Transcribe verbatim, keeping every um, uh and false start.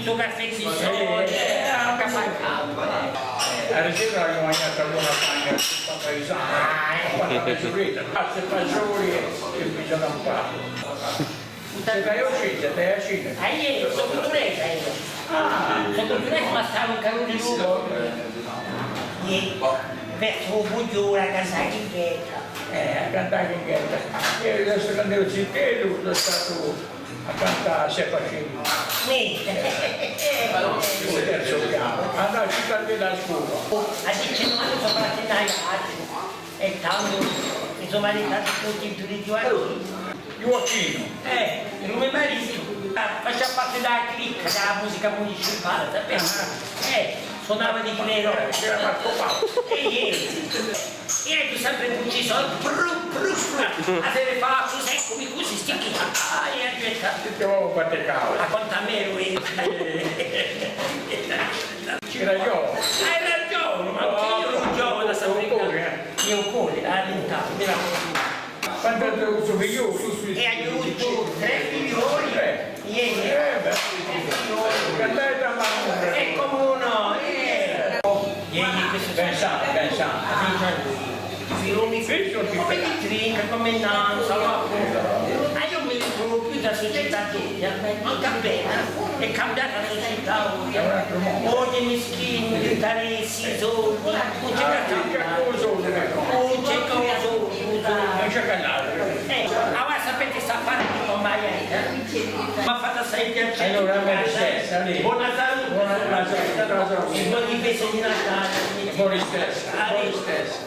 Stu caffè chì sò, eh, eh, caffè caldu, eh. Ieri sera aghju manghjatu una bagna, tutta paisana, ah, eh, fatta da Giulietta, pasta è fasgioli è, è bisogna un po'. Sè da Aiacciu, sè da Aiacciu? Ah, eiu sò culturese, eiu. Ah. Sò culturese, ma stava in Carrughju di Luca. Iè, versu u Bughjolu, a cantà Chinghetta. Eh, a cantà Chinghetta. Eiu adesso quandu eru zitellu, sò statu à cantà Sepa Celu. Mì. U terzu pianu. Andava à cantà à a scola. À diciannove anni sò partutu in Aiacciu. È tandu mi sò maritatu cù u zitellu di Ghjuacchinu. Ghjuacchinu. Eh, u me maritu, ah, facia parti di a cricca di a musica municipale, sapete? Ah. Eh, sunava di clairò. C'era Marco Paolo. Eh, iè. È eiu sempre cusì, sò, pru, pru, pru. A sera fà cusì, cum'è cusì, sti chì. Ah, è aspetta. Ti ho fatto caso. A conta mè, lui. C'era ghjovanu. Ah, era ghjovanu, ma anch'eiu eru ghjovanu, sapete? Eiu puru, eh. Eiu puru, ah, intantu, mira. Quantu hè u to figliolu? È aghju avutu trè figlioli. Trè. Iè, iè. Eh, bè. Trè figlioli. Cantà è da mamma. È cumu nò, eh. Iè, iè, questu. Pensate, pensate. Cumu ti trinca, cumu nanzu, allora, ah, eiu mi ritrovu più da sucetà, ancu appena, hè cambiata a sucetà oghje. Oghje i mischini, l'interessi, i soldi, ùn ci hè chè u soldu, ùn ci hè chè u soldu, ùn ci hè chè l'altru. Eh, allora sapete st'affare di Tommaia, eh? M'hà fattu assai piacè. Allora, a me stessa, allez. Bona salute. Bona salute. È boni festi di Natale. Voi stessi, voi stessi.